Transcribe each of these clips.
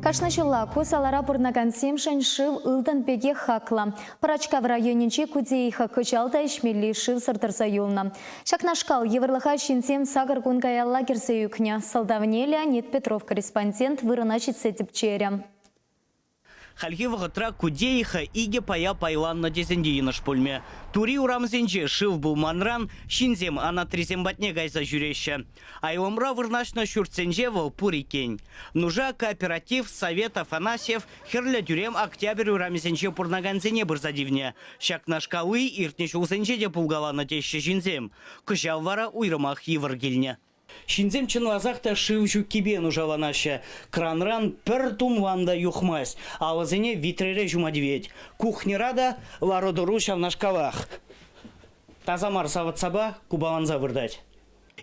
Кашни ҫулла ку салара пурӑнакансемшӗн шыв ылтӑн пекех хаклӑ. Пӑрачкав районӗнчи Кудеиха кӑҫал та ӗҫмелли шывсӑр тӑрса юлнӑ. Ҫакнашкал йывӑрлӑха ҫынсем сакӑр кун каялла кӗрсе ӳкнӗ. Сӑлтавне Леонид Петров корреспондент вырӑна ҫитсе тӗпчерӗ. Хальхи вӑхӑтра Кудеиха икӗ пая пайланнӑ тесен те йӑнӑш пулмӗ. Тури урамсенче шыв пулманран ҫынсем анатрисем патне кайса ҫӳреҫҫӗ. Айлӑмра вырнаҫнӑ ҫуртсенче вӑл пур иккен. Нуша кооператив Совет Афанасьев Хӗрлӗ тӳрем Октябрь урамӗсенче пурӑнакансене пырса тивнӗ. Ҫакнашкалли иртнӗ ҫулсенче те пулкаланӑ теҫҫӗ ҫынсем. Кӑҫал вара уйрӑмах йывӑр килнӗ. Ҫынсем чӑнласах та шыв ҫуккипе нушаланаҫҫӗ. Кранран пӗр тумлам та юхмасть. Алӑсене витрере ҫума тивет. Кухньӑра та лару-тӑру ҫавнашкалах. Таса мар савӑт-сапа купаланса выртать.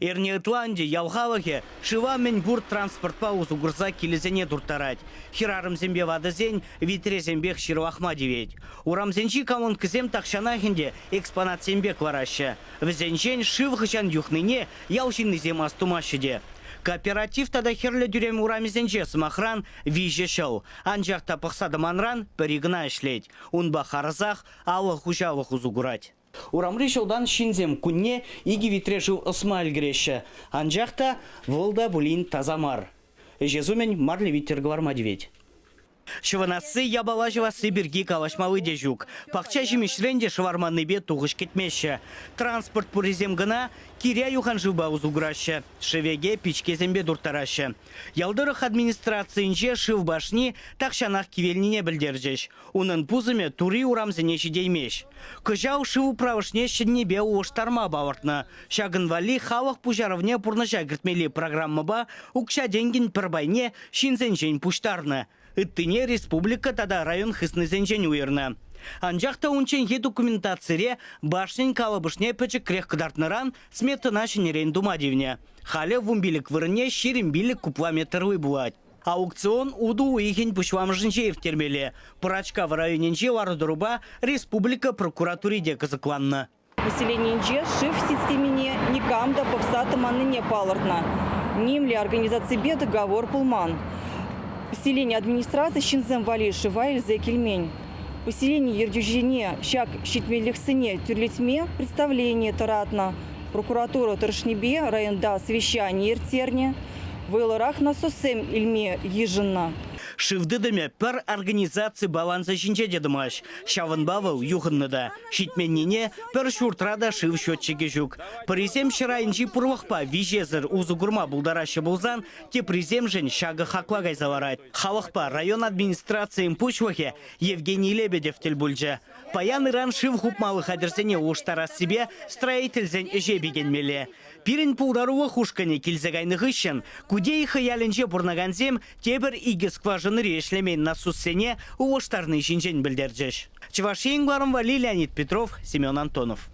Эрне ытла ӗнтӗ ял халӑхӗ шыва мӗнпур транспортпа усӑ курса килӗсене турттарать. Хӗрарӑмсемпе ватӑсен витресемпех ҫырлахма тивет. Урамсенчи колонкӑсем тахҫанах ӗнтӗ экспонатсем пек лараҫҫӗ. Вӗсенчен шыв хӑҫан юхнине ял ҫыннисем астумаҫҫӗ те. Кооператив тата Хӗрлӗ тӳрем урамӗсенче, сӑмахран, виҫӗ ҫӑл. Анчах та пӑхса тӑманран пӗри кӑна ӗҫлет. Унпа харӑсах алӑ хуҫалӑх усӑ курать. Урамри ҫӑлтан ҫынсем кунне икӗ витре шыв ӑсма ӗлкӗреҫҫӗ. Анчах та вӑл та пулин таса мар. Ӗҫес умӗн марля витӗр кӑларма тивет. Ҫӑвӑнасси, япала ҫӑвасси пирки калаҫмалли те ҫук. Пахча ҫимӗҫрен те шӑварманнипе тухӑҫ кӗтмеҫҫӗ. Транспорт пуррисем кӑна Киря юханшывпа усӑ кураҫҫӗ, шӗвеке пичкесемпе турттараҫҫӗ. Ял тӑрӑх администрацийӗнче шыв башни тахҫанах кивелнине пӗлтерчӗҫ. Унӑн пусӑмӗ тури урамсене ҫитеймест. Кӑҫал шыв управӑшне ҫӗннипе улӑштарма палӑртнӑ. Ҫакӑн валли халӑх пуҫарӑвне пурнӑҫа кӗртмелли программӑпа укҫа-тенкӗн пӗр пайне ҫынсенчен пуҫтарнӑ, ыттине республика тата район хыснисенчен уйӑрнӑ. Анчах та унчченхи документацире башнин калӑпӑшне пӗчӗкрех кӑтартнӑран сметӑна ҫӗнӗрен тума тивнӗ. Халӗ вунпилӗк вырӑнне 25 кубла метрлы пулать. Аукцион утӑ уйӑхӗн пуҫламӑшӗнче ирттермелле. Пӑрачкав районӗнчи лару-тӑрупа республика прокуратури те кӑсӑкланнӑ. Поселенинче шыв системине никам та пӑхса тӑманнине палӑртнӑ. Нимле организаципе договор пулман. Поселени администраци ҫынсем валли шыва илсе килмен. Поселени ертӳҫине ҫак ҫитменлӗхсене тӳрлетме представлени тӑратнӑ. Прокуратура тӑрӑшнипе районта совещани ирттернӗ. Вӑйлӑрах насоссем илме йышӑннӑ. Шыв тытӑмӗ пӗр организаци балансӗ ҫинче те тӑмасть. Ҫавӑнпа вӑл юхӑннӑ та. Ҫитменнине, пӗр ҫуртра та шыв счетчикӗ ҫук. Пӗрисем ҫӗр айӗнчи пурлӑхпа виҫесӗр усӑ курма пултараҫҫӗ пулсан, теприсемшӗн ҫакӑ хакла кайса ларать. Халӑхпа район администрацийӗн пуҫлӑхӗ Евгений Лебедев тӗл пулчӗ. Паян-ыран шыв хупмалли хатӗрсене улӑштарассипе строительсен ӗҫе пикенмелле. Пирӗн пултарулӑх ушкӑнӗ килсе кайнӑ хыҫҫӑн Кудеиха ялӗнче пурӑнакансем тепӗр икӗ скважинӑри ӗҫлемен насуссене улӑштарни ҫинчен пӗлтерчӗҫ. Чӑваш Ен кӑларӑм валли Леонид Петров, Семен Антонов.